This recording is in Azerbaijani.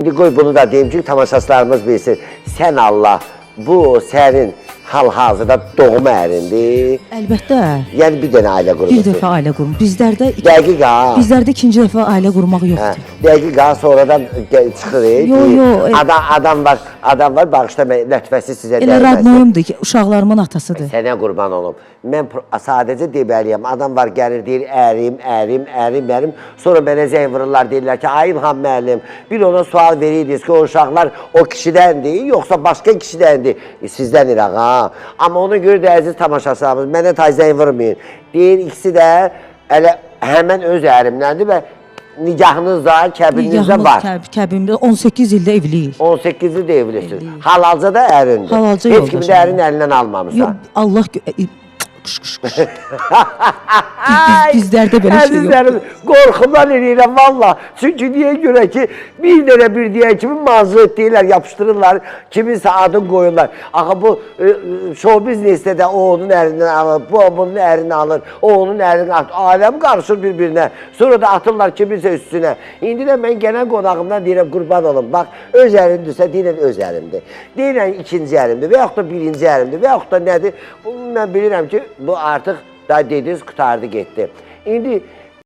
İndi qoy bunu da deyim ki, tamaşaçılarımız bilsin. Sən Allah, bu sənin hal-hazırda doğma ərindir. Əlbəttə. Yəni bir dənə ailə Bir qurmuşsun. dəfə ailə qurmuş. Bizlərdə Dəqiq ha. Bizlərdə ikinci dəfə ailə qurmaq Hə, yoxdur. dəqiq ha, sonradan çıxır. Yo, yo, Adam var, adam var, bağışla mən lətifəsi sizə Elə dəyməsin. radnoyumdur ki, uşaqlarımın atasıdır. Sənə qurban olum. Mən sadəcə deməliyəm. Adam var gəlir deyir ərim, ərim, ərim, ərim. Sonra mənə zəng vururlar deyirlər ki, ay İlham müəllim, bir ona sual verirdiniz ki, o uşaqlar o kişidəndir, yoxsa başqa kişidəndir. Sizdən iraq ha. Amma ona görə də əziz tamaşaçılarımız, mənə tay zəng vurmayın. Deyir ikisi də elə həmən öz ərimdəndir və nigahınız da, kəbininiz də Nigahımız var. Kəbimdə 18 ildə evliyik. 18-i də evlisiniz. Halalca da ərindir. Halalca Heç kimi də yoldaşım. ərin əlindən almamısan. Yox, Allah qış, qış, qış. Bizlərdə belə şey yoxdur. Əzizlərim, qorxumdan eləyirəm valla. Çünki niyə görə ki, bir dənə bir deyən kimi mazret deyirlər, yapışdırırlar, kiminsə adını qoyurlar. Axı bu şou biznesdə də o onun ərindən alır, bu o bunun ərini alır, o onun ərini alır. Aləm qarışır bir-birinə. Sonra da atırlar kiminsə üstünə. İndi də mən gələn qonağımdan deyirəm, qurban olum, bax, öz ərindirsə deyirəm öz ərimdir. Deyirəm ikinci ərimdir və yaxud da birinci ərimdir və yaxud da nədir? Bu, mən bilirəm ki, bu artıq da dediniz, qurtardı, getdi. İndi